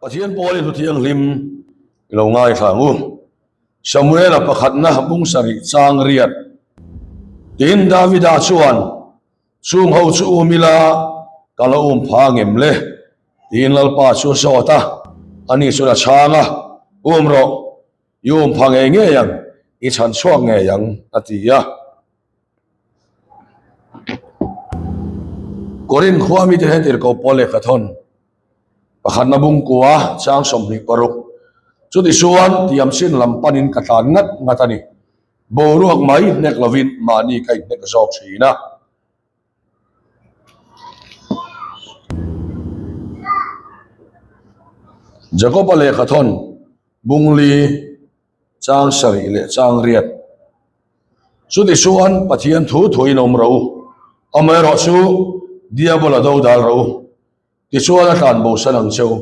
Pathian pawlin thu thianghlim i lo ngaithla ang u. Samuela pakhatna bung sarih chang riat. Tin, Davida chuan, Chung ho chu um ila, ka lo um pha ngem le? Tiin Lalpa chu a zawt a, ani chuan a chhang a, Um rawh, i um pha ngei ngei ang, i chhan chhuak ngei ang, a ti a. Korinth khua mite hian tirhkoh pawl lehkha thawn pakhatna bungkua chang 26 chutichuan tiamchin lam panin ka tlan ngat ngat a ni. Boruak mai hnek lovin mahni ka inhnek zawk thin a. Jakob-a lehkha thawn bungli chang sarih leh chang riat. Chutichuan Pathian thu thuin awm rawh u, amaherawh chu Diabola do dal rawh u, tichuan a tlan bosan ang che u.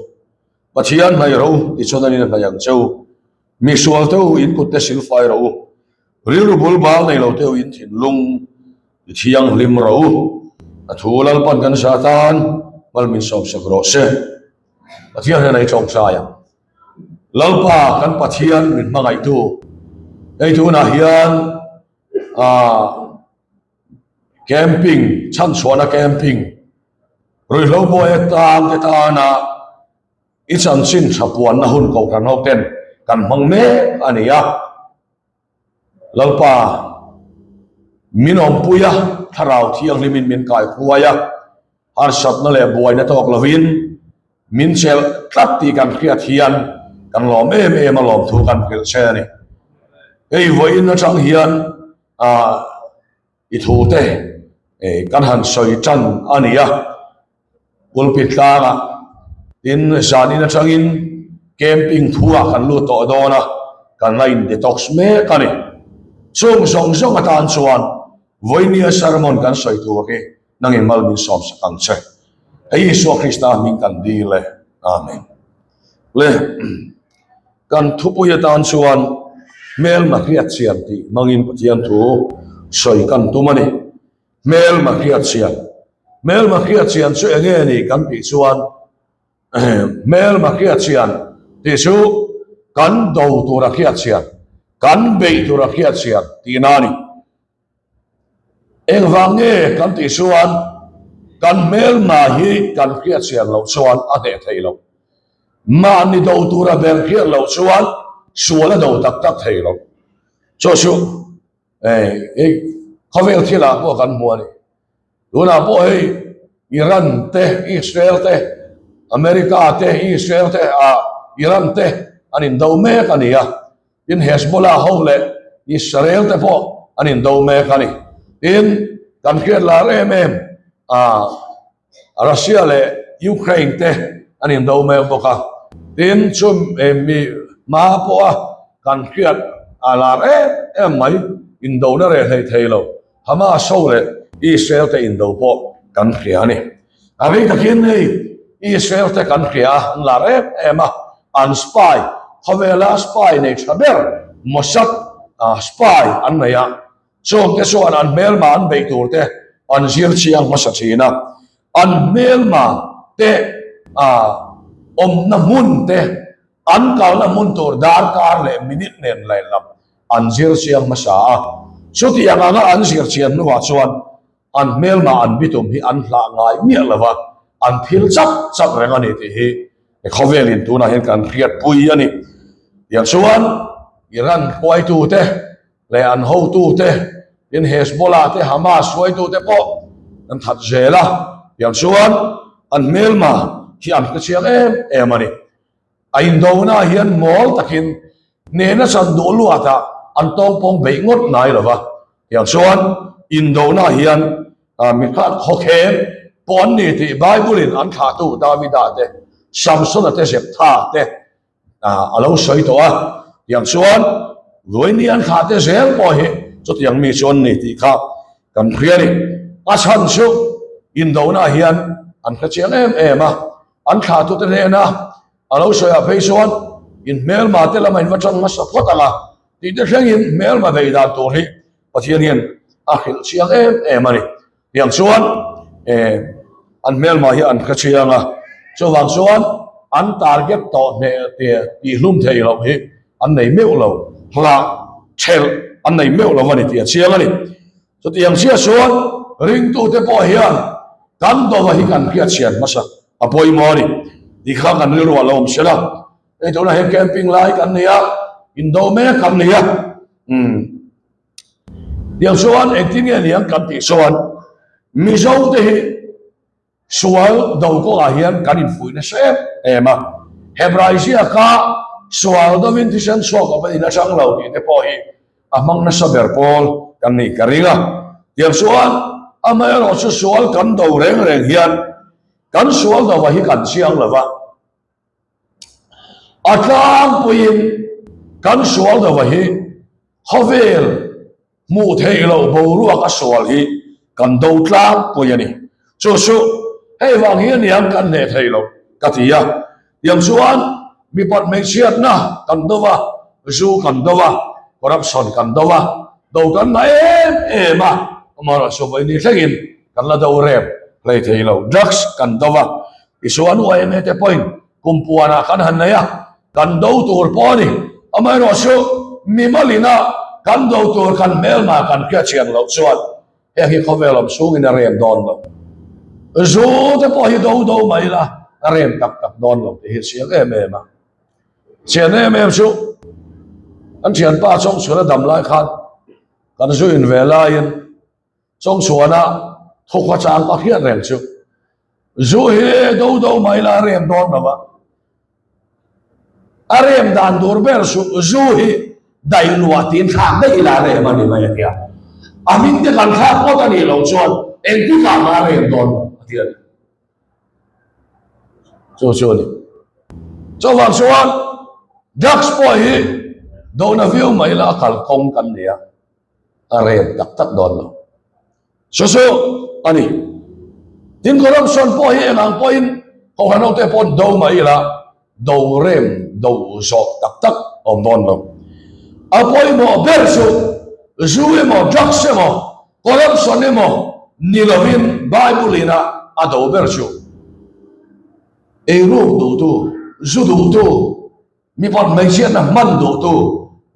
Pathian hnaih rawh u, tichuan a nin a hnaih ang che u. Misual te u, in kutte silfai rawh u, rilru bul bal nei lo te u, in thinlung ti thianghlim rawh u. A thu Lalpan kan zah tan mal min sawmsak rawh se. Pathian hian a i tawngtai ang. Lalpa kan Pathian min hmangaihtu hei tunah hian ah camping chhanchhuahna camping ruihhlo buai atang te tana i chanchin tha puanna hun kohhran ho ten kan hmang mek a ni a. Lalpa min awmpui a, Thlarau Thianghlimin min kaihruai a, harsatna leh buaina tawk lovin min chelh tlat tih kan hriat hian kan lawm em em a, lawmthu kan hrilh che a ni. Hei vawiin atang hian ah I thute kan han sawi tan a ni a, pulpit tlangah tin zanin atangin camping thuah kan lut tawh dawn a, kan la in detox mek a ni. Chung zawng zawng atan chuan vawinia sermon kan sawi tur hi nangin mal min sawm sak ang che. Hei Isua Krista hming kan dil e. Amen. Le. Kan thupui atan chuan hmelma hriatchian tih hmangin Pathian thu sawi kan tum a ni. Hmelma hriatchian. Hmelma hriatchian chu eng nge ni kan tih chuan hmelma hriatchian tih chu kan do tura hriatchian, kan beih tura hriatchian tihna a ni. Engvang nge kan tih chuan kan hmelma hi kan hriatchian loh chuan a hneh thei lo. Mahni do tura ber hriat loh chuan sual a do tak tak thei lo. Chu chu hei khawvel thilah pawh kan hmu a ni. Tunah pawh hei Iran te, Israel te, America te, Israel te, Iran te an indo mek a ni a. Tin, Hezbollah ho leh Israel te pawh an indo mek a ni. Tin, kan hriat lar em em a Russia leh Ukraine te an indo mek bawk a. Tin, chu mi hma pawha kan hriat a lar em em mai indona reh hlei thei lo Hamas ho leh Israel te indo pawh kan hria a ni. A vei takin hei Israel te kan hria a, an lar em em a, an spy, khawvela spy nei tha ber Mossad spy an nei a, chungte chuan an hmelma an beih tur te an zir chiang hmasa thin a, an hmelma te awmna hmun te an kalna hmun tur darkar leh minute nen lehlam an zir chiang hmasa a, chutiang anga an zir chian hnuah chuan an hmelma an bitum hi an hlah ngai miah lo va, an phil chap chap reng a ni tih hi khawvelin tunah hian kan hriatpui a ni. Tiang chuan Iran hruaitute leh an hotute, tin Hezbollah te, Hamas hruaitute pawh an that zel a, tiang chuan an hmelma hi an hrechiang em em a ni. A indona hian mawl takin hnehna chan duh luatah an tawngpawng beih ngawt ngai lo va, tiang chuan indona hian mi hrat khawkhem pawh an ni tih Bible-in an thlahtu Davida te, Samsona te, Jeptha te a lo sawi tawh a, tiang chuan Ruaini an thlah te zel pawh hi chutiang mi chu an ni tih kha kan hria a ni. A chhan chu indona hian an hrechiang em em a. An thlahtute hnena a lo sawi ah phei chuan in hmelma te lama in va tang hmasa phawt ang a tih te thlengin hmelma vei dan tur hi Pathian hian a hrilh chiang em em a ni. Tiang chuan eh an hmelma hi an hre chiang a, chuvang chuan. an target tawh hneh tihhlum thei loh hi an nei meuh lo, hlah thelh an nei meuh lo a ni tih a chiang a ni. Chutiang chiah chuan ringtute pawh hian kan dova hi kan hriatchhian hmasa a pawimawh a ni tih kha kan rilru a lo awm sela. Hei tunah hian camping lai kan nei a, indo mek kan nei a, umm tiang chuan engtin nge niang kan tih chuan Mizote hi Sual do kawngah hian kan infuih nasa em em a, Hebrai ziaka sual dovin thisen chhuak awm a in atang lo tih te pawh hi a hmang nasa ber pawl kan nih ka ring a. Tiang chuan amaherawh chu sual kan do reng reng hian kan sual dova hi kan chiang lo va, a tlangpuiin kan sual dova hi khawvel Hmuh theih loh boruak a sual hi kan do tlangpui a ni. Chu chu hei vang hi aniang kan hneh thei lo ka ti a. Tiang chuan mipat hmeichhiatna kan do a, zu kan do a, corruption kan do a, do kan ngah em em a, amaherawhchu vawiin thlengin kan la do rem hlei thei lo. Drugs kan do a, tichuan yma te pawhin kumpuanah kan han nei a, Kan do tur pawh a ni. Amaherawhchu, mimalina kan do tur kan hmelma kan hriat chian loh chuan heng hi khawvel awm chhungin a rem dawn lo. Zu te pawh hi do do mai ila a rem tak tak dawn lo tih hi a chiang em em a. Chian em em chu kan thianpa Chawngchhuana dam lai khan kan zu in ve laiin Chawngchhuana thawkha chang ka hriat reng chu zu hi do do mai la a rem dawn lo va, a rem dan tur ber chu zu hi dai luah tiin thlak daih ila a rem a ni mai a tia. A hming te kan thlak ngawt a nih loh chuan engtikah mah a rem dawn lo a ti a ni. Chu chu a ni. Chuvang chuan drugs pawh hi dona viau mai la a kalkawng kan ni a. a rem tak tak dawn lo. Chu chu a ni. Tin corruption pawh hi engang pawhin kohhran hote pawh do mai ila do rem do zawh tak tak awm dawn lo. A pawimawh ber chu zu emaw drugs emaw corruption emaw ni lovin Bible ina a do ber chu eiruk duhtu, zu duhtu, Mipat hmeichhiatna hman duhtu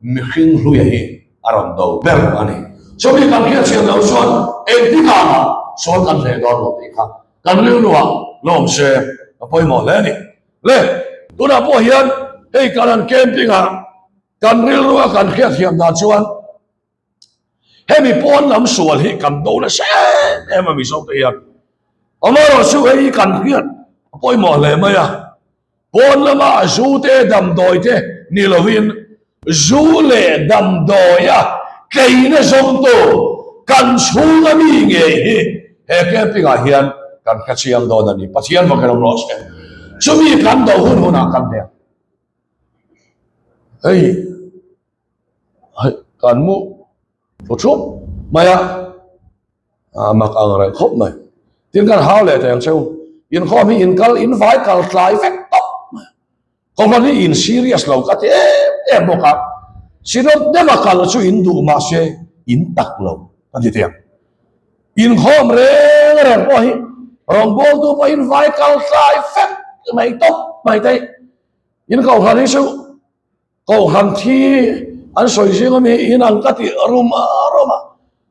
mihring hluia hi a rawn do ber a ni. Chumi kan hriatchhiat loh chuan engtikah mah sawn kan hleh dawn lo tih kha kan rilruah lawm se a pawimawh hle a ni. Le, tunah pawh hian hei kan han camping a, kan rilrua kan hriatthiam dan chuan hemi pawn lam sual hi kan do nasa em em a Mizo te hian. Amaherawh chu hei hi kan hriat a pawimawh hle mai a. Pawn lama zu te damdawi te ni lovin zu leh damdawia tleina zawngtu kan chhunga mi ngei hi he camping ah hian kan hre chiang dawn a ni. Pathian va khelawm rawh se. Chumi kan do hun hunah kan hniam. Hei hei kan mu thu thup mai a. A mak ang reng khawp mai. Tin kan hau leh teng cheu. Inkhawm hi in kal in vai kal tlai vek tawp mai. Kohhran hi in serious lo ka ti em em bawk a. Synod deuha kal chu in duh mahse in tak lo ka ti teng. Inkhawm reng reng pawh hi rawngbawltu pawh in vai kal tlai vek mai tawp mai te. In kohhran hi chu Kohhran thi an sawi zing ami in ang ka tih rum rum a,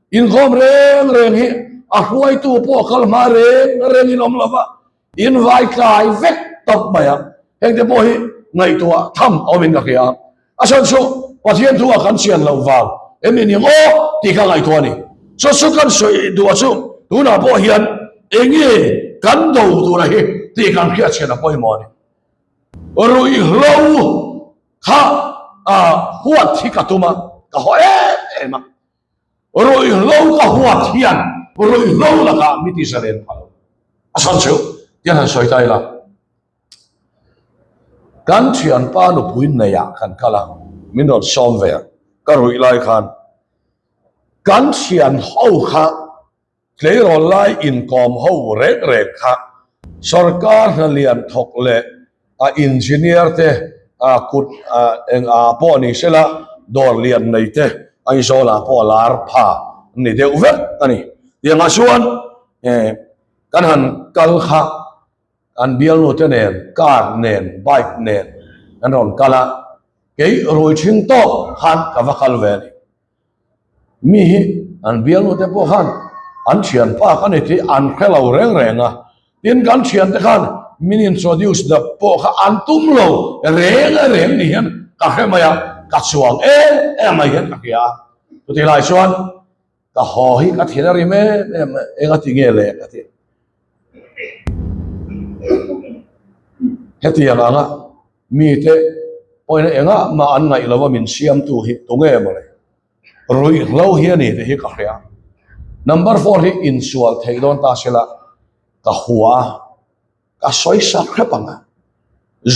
inkhawm reng reng hi a hruaitu pawh kal hma reng reng in awm lo va, in vai tlai vek tawp mai ang. Hengte pawh hi ngaihtuah tham a awmin ka hria a, a chhan chu Pathian thu ah kan chian loh vang em ni ning aw tih kha ngaihtuah a ni. Chu chu kan sawi duh a chu tunah pawh hian enge kan do tura hi tih kan hriat chian a pawimawh a ni. Ruihhlo kha huat hi ka tum a, ka haw em em a. Ruihhlo ka huat hian ruihhlo lakah mi ti zalen pha lo. A chhan chu tiang han sawi ta ila. Kan thianpa nupui neiah kan kal a, min rawn sawm ve a, ka ruih lai khan kan thian ho kha Tleirawl lai inkawm ho reng reng kha sorkar hna lian thawk leh a engineer te a kut eng a pawh ni sela dawr lian nei te Aizawl ah pawh a lar pha ni deuh vek a ni. Tiangah chuan kan han kal kha. An bialnu te nen, car nen, bike nen an rawn kal a, kei rui ṭhing tawk khan ka va kal ve a ni. Mi hi an bialnu te pawh khan an thianpa ka ni tih an hre lo reng reng a, tin kan thiante khan min introduce dap pawh kha an tum lo reng reng ni hian ka hre mai a, ka chuang em em mai hian ka hria a. Chutih lai chuan ka haw hi ka thin a rim em em a, eng a ti nge le ka ti. Hetiang anga mite pawhin engah mah an ngaih lova min siamtu hi tunge mawle? Ruihhlo hi a ni tih hi ka hria. Number four hi insual theih dawn ta sela ka hua a, ka sawi sak hrep ang a.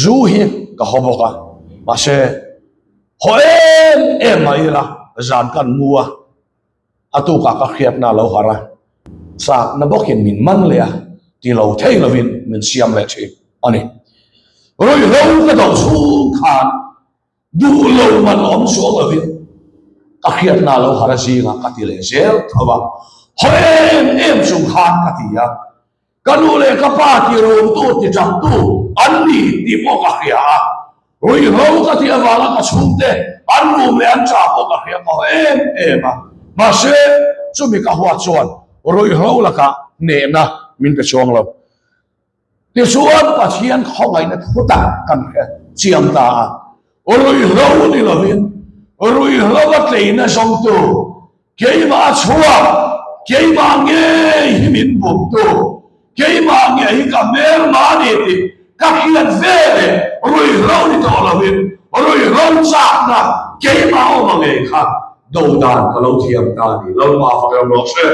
Zu hi ka haw bawk a, mahse haw em em mah ila zan kan mu a. A tukah ka hriatna a lo harh a, chakna bawkin min man leh a, ti lo thei lovin min siam leh thin a ni. Ruihhlo ka do chhung khan duh lo man awm chuang lovin ka hriatna a lo harh a zingah ka ti leh zel tho a, haw em em chung khan ka ti a. Ka nu leh ka pa ti rumtu, ti chaktu an ni tih pawh ka hria a, ruihhlo ka tih avanga ka chhungte an rum leh an chah pawh ka hria ka haw em em a. Mahse, chumi ka huat chuan ruihhlo lakah hnehna min pe chuang lo. Tichuan, Pathian khawngaihna thu tak kan hre chiang ta a, ruihhlo ni lovin ruihhlo a tleina zawngtu, Keimah a chhuak, keimah ngei hi min bumtu, keimah ngei hi ka hmelma a ni tih ka hriat ve leh ruihhlo ni tawh lovin ruihhlo chakna keimah awm a ngei kha do dan ka lo thiam ta a ni. Lalpa fak em rawh se.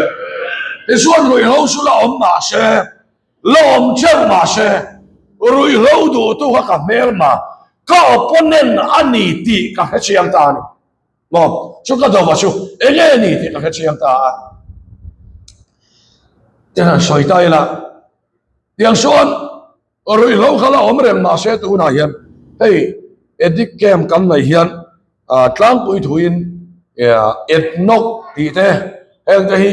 Tichuan ruihhlo chu la awm mah se, la awm teuh mah se, ruihhlo duhtu kha ka hmelma, ka opponent a ni tih ka hrechiang ta a ni. Maw? Chu ka dova chu eng nge ni tih ka hre chiang ta a. Tiang han sawi ta ila, tiang sawn ruihhlo kha la awm reng mahse tunah hian hei addict camp kan nei hian tlangpui thuin etnok tih te heng te hi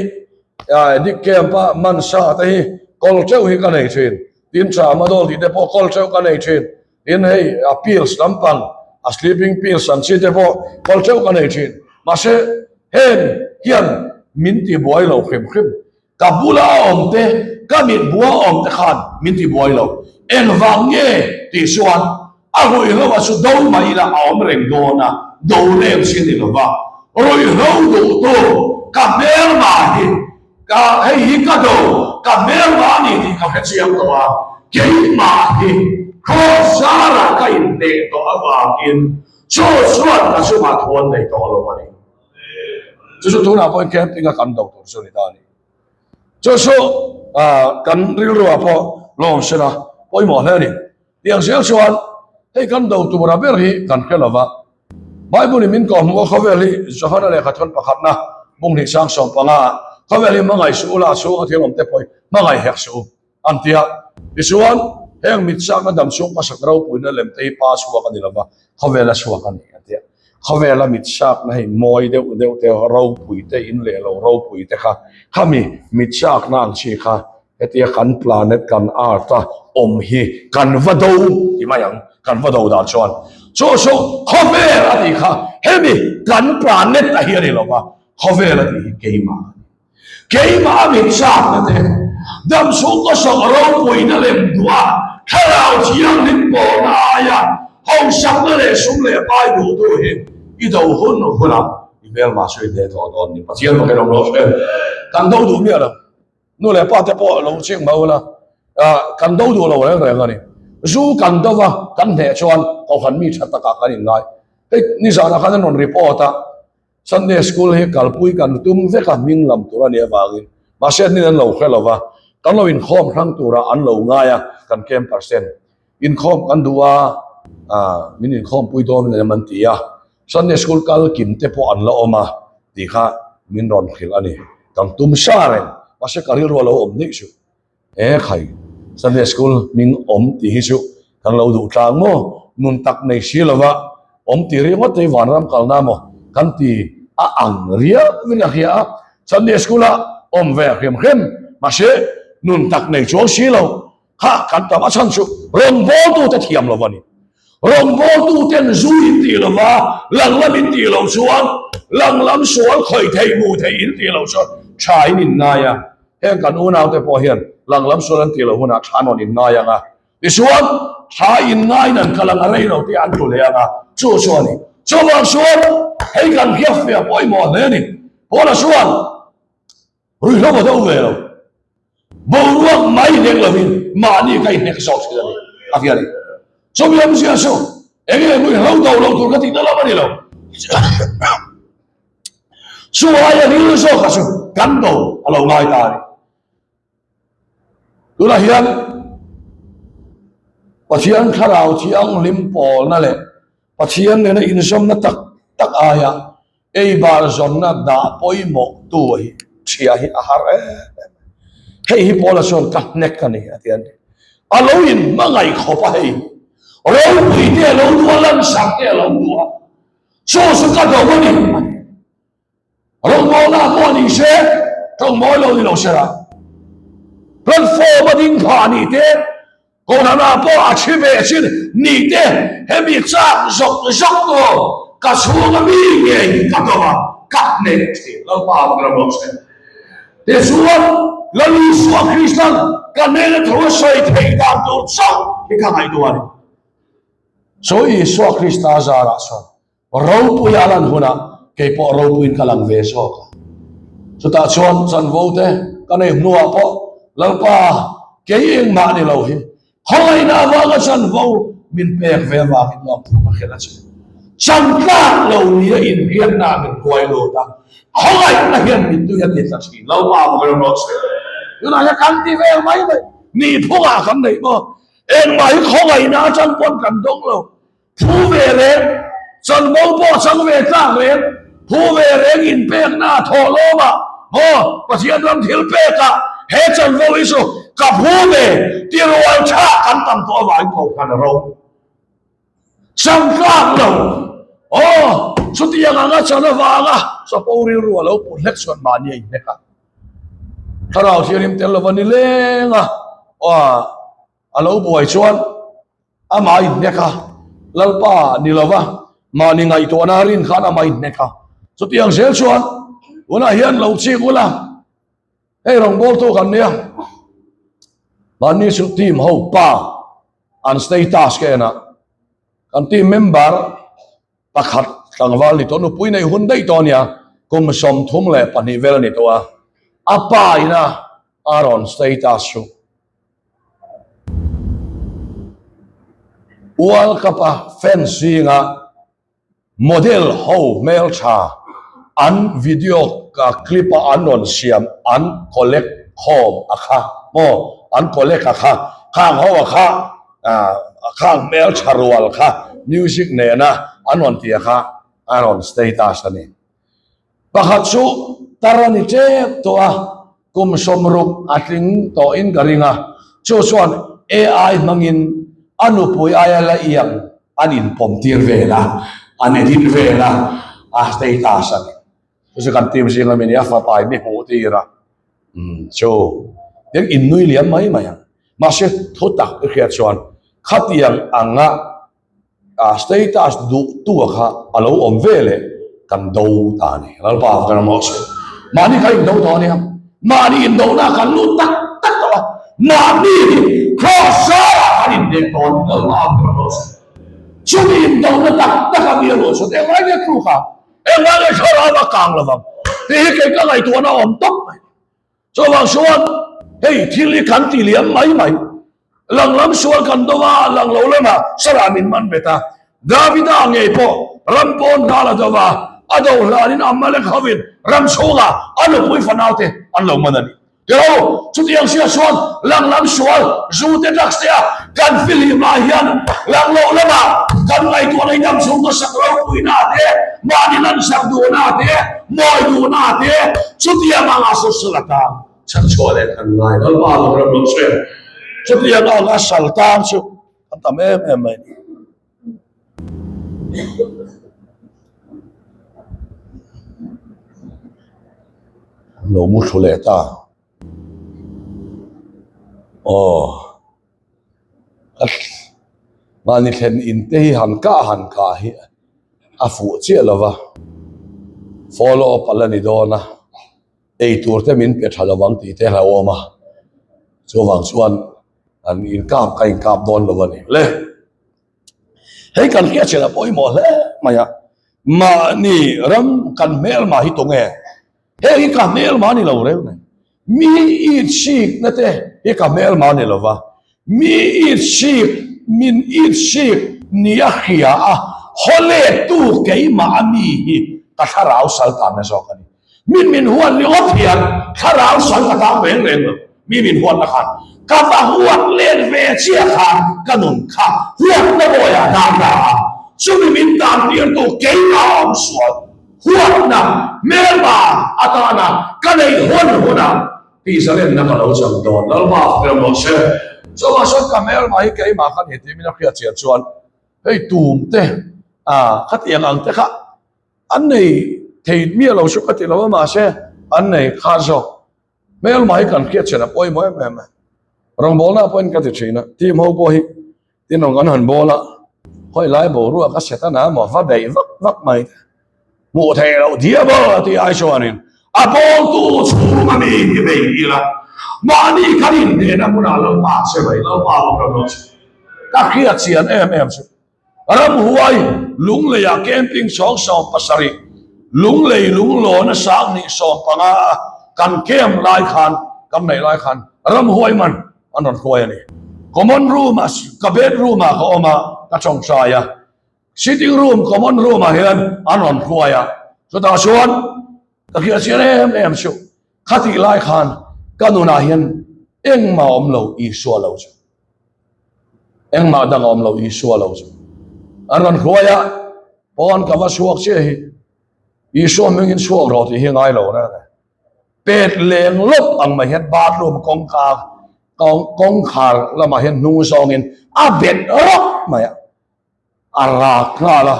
addict camp a man sa te hi kawl teuh hi ka nei thin, tin tramadol tih te pawh kawl teuh ka nei thin. Tin hei a pills lampang a sleeping pills ang chi te pawh kawl teuh ka nei thin. Mahse heng hian min ti buai lo hrim hrim. Ka bula a awm te, ka mit bua a awm te khan min ti buai lo. Engvang nge tih chuan a ruihhlo a chu do mai ila a awm reng dawn a, do reng chi a ni lova. Ruihhlo duhtu ka hmelma hi Ka hei hi ka do, ka hmelma a ni tih ka hre chiang tawh a, keimah hi Kraws zarah ka inhneh tawh avangin chu chuan ka chungah thu an nei tawh lo a ni. Chu chu tunah pawhin camping a kan do tur chu a ni ta a ni. Chu chu kan rilruah pawh lawm sela pawimawh hle a ni. Tiang zel chuan hei kan do tura ber hi kan hre lo va, Bible in min kawhhmuh a khawvel hi Johana lehkha thawn pakhatna bung hnih sang 15 ah khawvel hi hmangaih suh u la a chhunga thil awm te pawh hi hmangaih hek suh u an ti a. Tichuan heng mit chakna dam chhung hmasak ropuina lem te hi pa chhuak a ni lo va, khawvel a chhuak a ni an ti a. Khawvela mit chakna hei mawi deuh deuh te ropui te in leh lo ropui te kha khami mit chakna ang chi kha Hetia kan planet kan earth a awm hi kan va do ti mai ang, kan va do dan chuan chu chu khawvel a tih kha hemi kan planet a hi a ni lo va, khawvel a tih hi keimah a ni. Keimah a mit chakna te, dam chhungkaw sawk ropuina lem duh a, thlarau thianghlim pawhna aia hausakna leh sum leh pai duhtu hi i do hun hunah i hmelma chu i hneh tawh dawn ni. Pathian bawkin awm rawh se. Kan do duh miah lo. Nu leh pa te pawh lo ching mau ila, kan do duh lo reng reng a ni. Zu kan do va, kan hneh chuan kohhran mi tha takah kan inngai. Hei nizanah khan an rawn report a, Sunday school hi kalpui kan tum vek a hming lam tur a nih avangin, mahse an nin an lo hre lo va, kan lo inkhawm hrang turah an lo ngai a, kan camp percent inkhawm kan duh a, min inkhawmpui dawn em an ti a, Sunday school kal kim te pawh an la awm a tih kha min rawn hrilh a ni. Kan tum sa reng, mahse ka rilru a lo awm nih chu. E khai, Sunday school hming awm tih hi chu kan lo duh tlang maw? Nun tak nei si lova awm tih ringawt te hi vanram kalna maw kan ti a ang riau in a hria a. Sunday school a awm ve hrim hrim, mahse nun tak nei chuang si lo. Kha kan tam a chhan chu rawngbawltute thiam lo a ni. Rawngbawltuten zu in tih lo va, lang lam in tih loh chuan, lang lam sual khawih theih hmuh theih in tih loh chuan tha in in ngai a. Heng kan unaute pawh hian lang lam sual an tih loh hunah tha an rawn in ngai ang a. Tichuan, tha in ngaiin an kal ang a, rei lo te an tlu leh ang a, chu chu a ni. Chuvang chuan hei kan hriatfiah pawimawh hle a ni. Paula chuan. Ruihhlo a do ve lo. Boruak mai hnek lovin mahni ka inhnek zawk thin a ni, a ti a ni. Chumi awmzia chu eng nge ruihhlo do lo tur ka tihna lam a ni lo. Chu aia ril zawka chu kan do a lo ngai ta a ni. Tunah hian Pathian Thlarau Thianghlim pawlna leh Pathian nena inzawmna tak tak aia Ei bar zawnna dah pawimawh tu hi ṭhia hi a har em em. Hei hi Paula chuan ka hnek a ni a ti a ni. A lo inhmangaih khawp a hei. Ropui te a lo duh a, lansang te a lo duh a. Chu chu ka do a ni a ti. Rawngbawlna pawh ni se, tawngmawi lo ni lo se la. Platform a ding phah ni te, Kohhranah pawh a thi ve chin ni te, hemi chak zawk zawk aw, ka chhunga mi ngei hi ka dawm a, ka hneh thin Lalpa vang ram rawh se. Tichuan, Lal Isua Kristan ka hnena thu a sawi theih dan tur chauh hi ka ngaihtuah a ni. Chu Isua Krista zarah chuan Ropui a lan hunah kei pawh ropuiin ka lang ve zawk a. Chutah chuan chanvo te ka nei hnuah pawh Lalpa kei engmah ni lo hi khawngaihna avanga chanvo min pek ve avangin nuam thu ka khelh a che. Chantlak lo nia inbiakna ah min kuai lut a, khawngaihna hian mittui a ti tla thin. Lalpa vang ram rawh se. Tunah hian kan ti vel mai mai. Nihphungah kan neih maw? Engmah hi khawngaihna atang pawn kan dawng lo. Phu ve reng, chanvo pawh chang ve tlak reng, phu ve reng inpekna a thawh lawm a, maw Pathian ram thil pekah he chanvo hi chu ka phu ve ti rual tha kan tam tawh avangin kohhran a ro chang tlak lo. Aw, chutiang anga chan avanga chapo rilru a lo put hlek chuan mahni a inhnek a, Thlarau Thianghlim tel lova ni leng a, aw a lo buai chuan Amah a inhnek a, Lalpa ni lova mahni ngaihtuahna a rin khan amah a inhnek a. Chutiang zel chuan tunah hian lo chik ula, hei rawngbawltu kan nia, mahni chu team ho pa an status ka en a, kan team member pakhat tlangval ni tawh, nupui nei hun daih tawh a nia, kum 32 vel a ni tawh a, a pa ina a rawn status chu. World Cup a fans zinga model ho hmeltha an video clip a an rawn siam an collect khawm a kha maw an collect a kha khang ho a kha khang hmeltha rual kha music nena an rawn tih a kha a rawn status a ni. Pakhat chu tar a ni tep tawh a, kum 60 a tling tawhin ka ring a, chu chuan AI hmangin a nupui aia la iang an inpawm tir vel a, an edit vel a, a status a ni. Chu chu kan team zinga mi nia fapa in mi hmuh tir a, umm chu tiang innui liam mai mai ang. Mahse thu tak i hriat chuan khatiang anga A status duh tu a kha a lo awm ve leh kan do ta a ni. Lalpa a kan rawh se. Mahni kha in do tawh a nia. Mahni in dohna kan lut tak tak tawh a. Mahni hi cross zarah kan in dek tawh a ni. Lalpa a kan rawh se. Chumi in dohna tak tak a mi a luh chuan englai nge tluk ang? Englai nge thlarau a kang lovang? Tih hi kei ka ngaihtuahna a awm tawp mai. Chuvang chuan hei thil hi kan ti liam mai mai. Lang lam sual kan do a, lang lo lamah Sarah min man bet a. Davida ngei pawh ram pawn nghal a do a, a do hlanin Amalek hovin ram chhungah a nupui fanaute an lo man a ni. Tilo, chutiang sia chuan lang lam sual, zu te drugs te a kan fihlim lai hian lang lo lamah kan ngaihtuahna hi dam chhung ka sak ropuina te, mahni lansak duhna te, mawi duhna te, chutiang anga sawsal atan chhanchhuah leh kan ngai Lalpa lo ram lo che. Chutiang anga sal tan chu kan tam em em mai ni. Lo mu thlu leh ta. Aw. Mahni thlen in te hi han kah han kah hi a fuh chiah lo va, follow up a la ni dawn a, ei tur te min pe tha lo vang tih te a hlauhawm a, chuvang chuan an inkap ka inkap dawn lo a ni le. Hei kan hriat chin a pawimawh hle mai a, mahni ram kan hmelma hi tunge? Heng hi ka hmelma ni lo reng mai. Mi itsik na te hi ka hmelma ni lova, mi itsik, min itsik ni a hria a, haw let tu keimah a mi hi ka thlarau sal tanna zawk a ni. Min min huat ringawt hian thlarau sal ka tang reng reng lo, mi min huatna khan ka va huat let ve chiah khan ka nun kha huatna bawiah dan ta a, chumi min tan tirtu keimah awm sual. Huatna hmelma atana ka neih hawn hunah tihzalenna ka lo chang dawn. Lalpa hrilh rawh se. Chuvang chuan ka hmelma hi keimah ka ni tih min a hriat chian chuan hei tum te ah khatiang ang te kha an nei thei miah lo chu ka ti lo a mahse an nei kha zawk. Hmelma hi kan hriat chian a pawimawh em em a. Rawngbawlna pawhin ka ti thin a, team ho pawh hi Tin rawn kan han bawl a, khawi lai boruak a set a na maw va beih vak vak mai te, hmuh theih loh diable a tih ai chuanin a bawltu chhung a mi hi bei ila, mahni kan inhnehna hmunah Lalpa che mai, Lalpa bawk ram lo che. Ka hriat chian em em chu ramhuai Lungleiah camping 77, Lunglei lunglawn a 75 a kan camp lai khan, kan neih lai khan ramhuai man an rawn hruai a ni. Common room ah ka bedroom ah ka awm a, ka tawngtai a, sitting room common room ah hian an rawn hruai a, chutah chuan ka hriat chian em em chu khatih lai khan ka nunah hian engmah awm lo Isua lo chu, engmah dang awm lo Isua lo chu an rawn hruai a, pawn ka va chhuak chiah hi Isua hmingin chhuak rawh tih hi ngai lo reng e. Pet leng lawp ang mai hian bathroom kawngka kawngkhar lamah hian hnung zawngin a bet rawp mai a, a rak nghal a,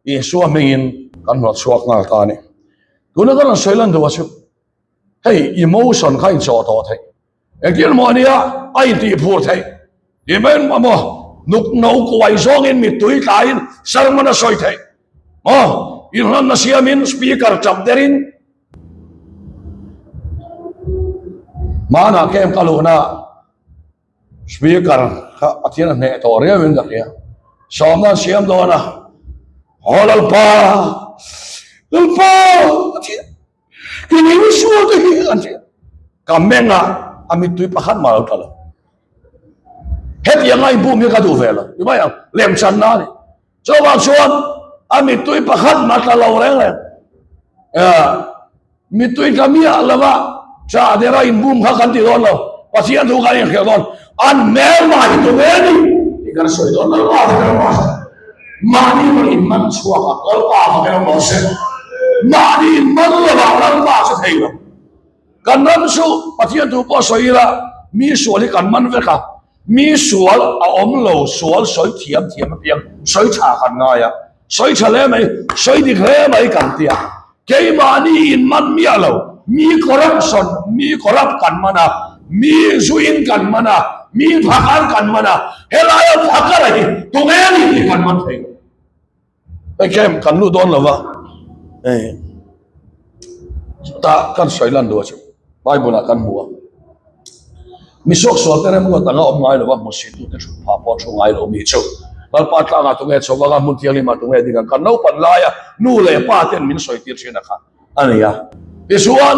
Isua hmingin kan hnawt chhuak nghal ta a ni. Tuna ka rawn sawi lan duh a chu hei emotion kha inchawh tawh theih, engtin maw ania a intih phur theih tih mai maw nuk no kuai zawngin mittui tlaiin sermon a sawi theih maw inhlanna siamin speaker chap derin Hmanah camp ka luhna speaker kha Pathian a hneh tawh riau in ka hria. Sawmna an siam dawn a, Aw Lalpa, Lalpa a ti a, Ki ni misual te hi an ti a. Ka meng a, a mittui pakhat mah lo tla lo. Hetiang a inbum hi ka duh ve lo, ti mai ang, lemchanna a ni. Chuvang chuan a mittui pakhat mah tla lo reng reng. Mittui tla miah lova cha dera inbum kha kan ti dawn lo. Pathian thu kan inhrilh dawn. An hmelma hi tu ve ni tih kan sawi dawn. Lalpa fak emaw rawh se. Mahni rawn inman chhuak a, Lalpa fak emaw rawh se. Mahni inman lova Lalpa chu thei lo. Kan ram chu Pathian thu pawh sawi ila mi sual hi kan man vek a. Mi sual a awm lo, sual sawi thiam thiam apiang sawi tha kan ngai a, sawi tha hle mai, sawi dik hle mai kan ti a, keimahni in man miah lo, mi corruption, mi corrupt kan man a, mi zuin kan man a, mi phakar kan man a, helaia phakar a hi tunge a ni tih kan man thei lo. Hei camp kan lut dawn lo va, hei chutah kan sawi lan duh a chu Bible ah kan hmu a, mi suaksual te remruat anga awm ngai lo va, hmuhsitute thut phah pawh thu ngai lo mi chu Lalpa tlangah tunge chho vanga hmun thianghlimah tunge ding ang kan naupan laia nu leh pa ten min sawi tir thin a kha a ni a, tichuan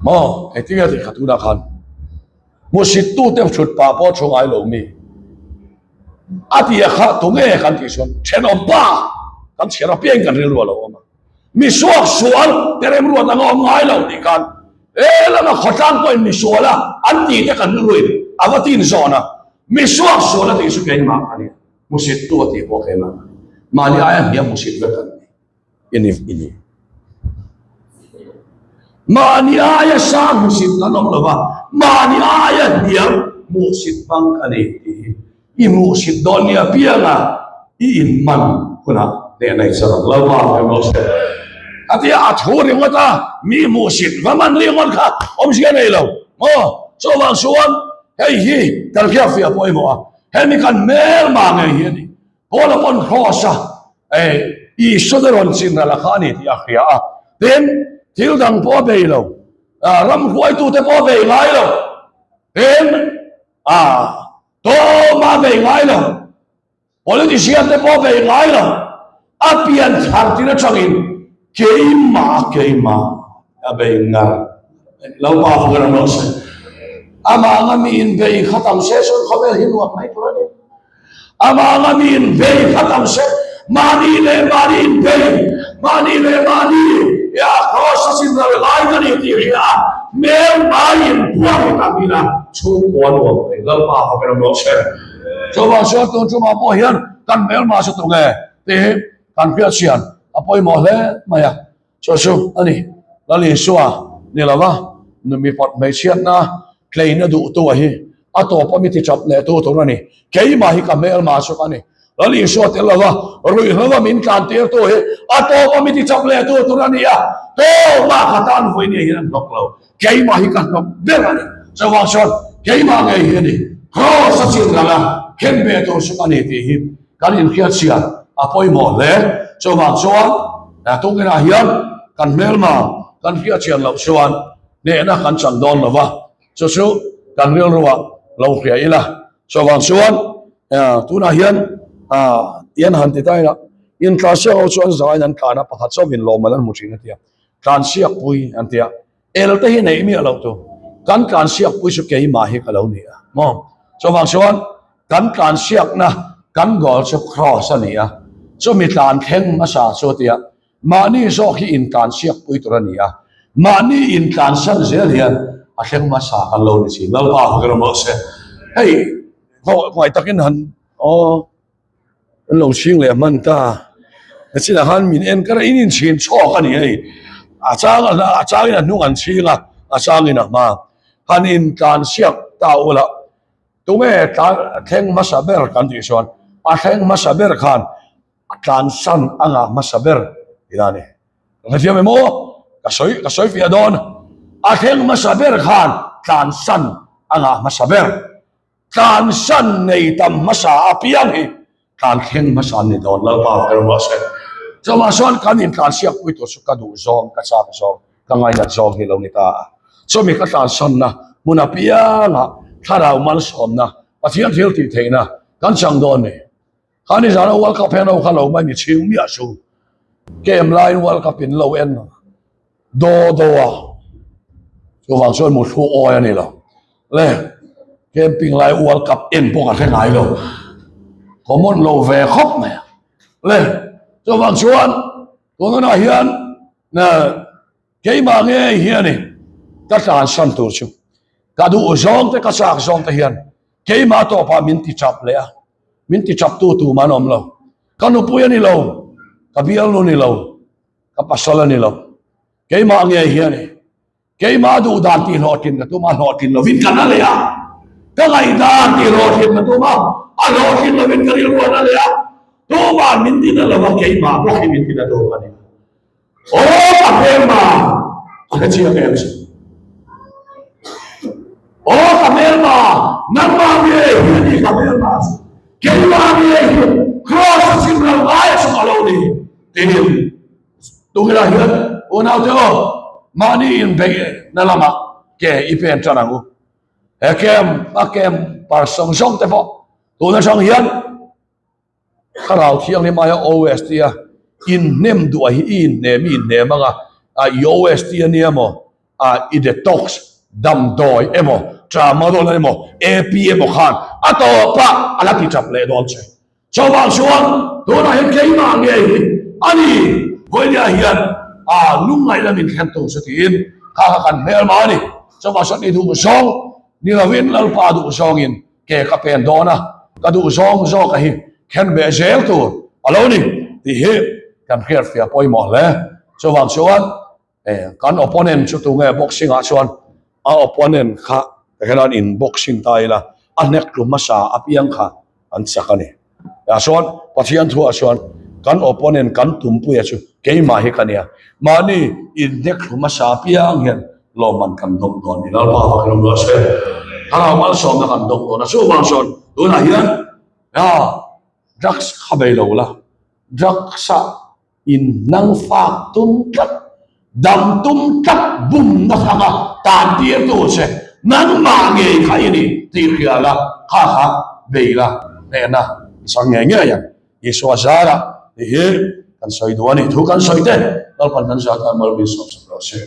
maw engtin nge tih kha tunah khan. Hmusittute thut pah pawh thu ngai lo mi a ti a kha tunge kan tih chuan thenawm pa kan chhiar apiang kan rilru a lo awm a, mi suak sual te remruat anga awm ngai lo tih khan he lama khawtlang pawhin mi sual a an tih te kan rilruin a va tin zawn a, mi suak sual a tih chu keimah a ni, hmusittu a tih pawh keimah a ni, mahni aia hniam hmusit vek kan ni. I ni i ni. Mahni aia sang hmusit kan awm lo va, mahni aia hniam hmuhsit hmang ka ni tih hi i hmuhsit dawn nia pianga i inman hunah hnehna i char ang. Lalpa hmel rawh se. A tia a thu ringawt a, mi hmuhsit va man ringawt kha awmzia nei lo maw? Chuvang chuan hei hi kan hriatfiah pawimawh a, hemi kan hmelma ngei hi a ni. Paula pawn Cross a Isua te rawn chin ral a kha a ni tih a hria a. Tin, thil dang pawh a bei lo, ram hruaitute pawh a bei ngai lo. Tin, Tawma a bei ngai lo. Politician te pawh bei ngai lo, a pian thar tin atangin keimah keimah a bei ngar lo pa fak ram rawh se. Amah anga mi in bei kha tam se chuan khawvel hi nuam mai tur a ni. Amah anga mi in bei kha tam se, mahni leh mahni in bei, mahni leh mahni ya cross a chin ral ngai ka ni tih hria a, hmel mai in puang hi tam ila chhungkua nuam mai Lalpa fak ram rawh se. Chuvang chuan tun tumah pawh hian kan hmelma chu tunge tih hi kan hriat chian a pawimawh hle mai a, chu chu a ni. Lal Isua ni lova mipat hmeichhiatna tleina duhtu a hi a tawp a mi tichap leh tu tur a ni. Keimah hi ka hmelma chu ka ni. Lal Isua tel lova ruihhlo a min tlan tirtu hi a tawp a mi tichap leh tu tur a ni a, tawmah ka tan vawi ni hian an hlawk lo. Keimah hi ka hnawk ber a ni. Chuvang chuan keimah ngei hi a ni. Kraws a chin ral a, khen ve tur chu ka ni tih hi kan inhriatchhiat a pawimawh hle. Chuvang chuan tukinah hian kan hmelma kan hriatchhiat loh chuan hnehna kan chan dawn lo va, chu chu kan rilruah lo hria ila. Chuvang chuan tunah hian tian han ti ta ila, intlansiak ho chuan zaiin an tlan a, pakhat chauhin lawmman an hmu thin a tia. Tlansiakpui an ti a, el te hi neih miah loh tu, kan tlansiakpui chu keimah hi ka lo ni a maw? Chuvang chuan kan tlansiakna kan goal chu cross a ni a, chumi tlan thleng hmasa chu a ti a, mahni zawk hi intlansiakpui tur a ni a, mahni intlansan zel hian a thleng hmasa kan lo ni thin. Lalpa fak rawh mawh se. Hei, khawngaih takin han aw. An lo chhing leh hman ta. Nachinah khan min en kar a, in inchhin chhawk a ni hei. A chang a changin a hnung an chhing a, a changin a hma. Han intlansiak ta ula, tunge tlan thleng hmasa ber kan tih chuan a thleng hmasa ber khan a tlansan a ngah hmasa ber tih a ni. Ka hrethiam em aw? Ka sawi ka sawi fiah dawn. A thleng hmasa ber khan tlansan a ngah hmasa ber. Tlansan nei tam hmasa apiang hi tlan thleng hmasa an ni dawn, Lalpa fel rawh se. Chuvang chuan kan intlansiak pui tur chu ka duh zawng, ka chak zawng, ka ngainat zawng hi lo ni ta a. Chumi ka tlansanna hmun apiangah thlarau malsawmna, Pathian thil tih theihna kan chang dawn ni. Kha ni zana World Cup hian ho kha lo mai mi chhing miah chu. Game laiin World Cup in lo en daw daw a, chuvang chuan mu thu awi a ni lo. Le camping lai World Cup en pawh ka hre ngai lo, common lo ve khawp mai a. Le chuvang chuan tunah hian keimah ngei hianin ka tlansan tur chu ka duh zawng te ka chak zawng te hian Keimah tawpah min ti chap leh a, min ti chaptu tum an awm lo. Ka nupui a ni lo, ka bialnu ni lo, ka pasal a ni lo. Keimah ngei hi a ni. Keimah duh dan tih hlawhtlin ka tum a, hlawhtlin lovin ka na leh a. Ka ngaihdan tih hlawhtlin ka tum a, a hlawhtlin lovin ka rilru a na leh a. Tumah min ti na lo a, keimah bawk hi min ti na tur a ni. Aw ka hmelma a hre chiang em chu. Aw ka hmelma nangmah ngei hi a ni ka hmelma chu. Keimah ngei hi Kraws a chim lo ngai chu ka lo ni tiin tunginah hian unaute aw mahni inbeih na lamah ke i pen tan ang u. He camp a camp par zawng zawng te pawh tun atang hian Thlarau Thianghlim aia OST a inhnem duh a hi i inhnem i inhnem anga a i OST a nia maw a i detox damdawi emaw tramadol emaw AP emaw khan a tawpah a la ti tap leh dawn che. Chuvang chuan tunah hian keimah ngei hi a ni vawinia hian a lungngaih lam inthlen tur chu tiin kha kha kan hmelma a ni. Chuvang chuan i duh zawng ni lovin Lalpa duh zawngin Ke ka pen dawn a, ka duh zawng zawka hi khen ve zel tur a lo ni tih hi kan hriatfiah pawimawh hle. Chuvang chuan kan opponent chu tunge boxing ah chuan a opponent kha hian in boxing ta ila a hnek tlu hmasa apiang kha an chak a ni. Tah chuan Pathian thuah chuan kan opponent kan tumpuia chu keimah hi ka nia. Mahni in hnek tlu hmasa apiang hian. Lawmman kan dawng dawn ni. Lalpa fak in awm rawh se. Thlarau malsawmna kan dawng dawn a. Chuvang chuan tunah hian drugs kha bei lo la, drugs ah in nang fak tum tlat, dam tum tlat bumna thanga tan tir tu che nangmah ngei kha i ni tih hria la, kha kha bei la hnehna i chang ngei ngei ang. Isua zara tih hi kan sawi duh a ni. Thu kan sawi te Lalpan kan zah tan mal min sawm sak rawh se.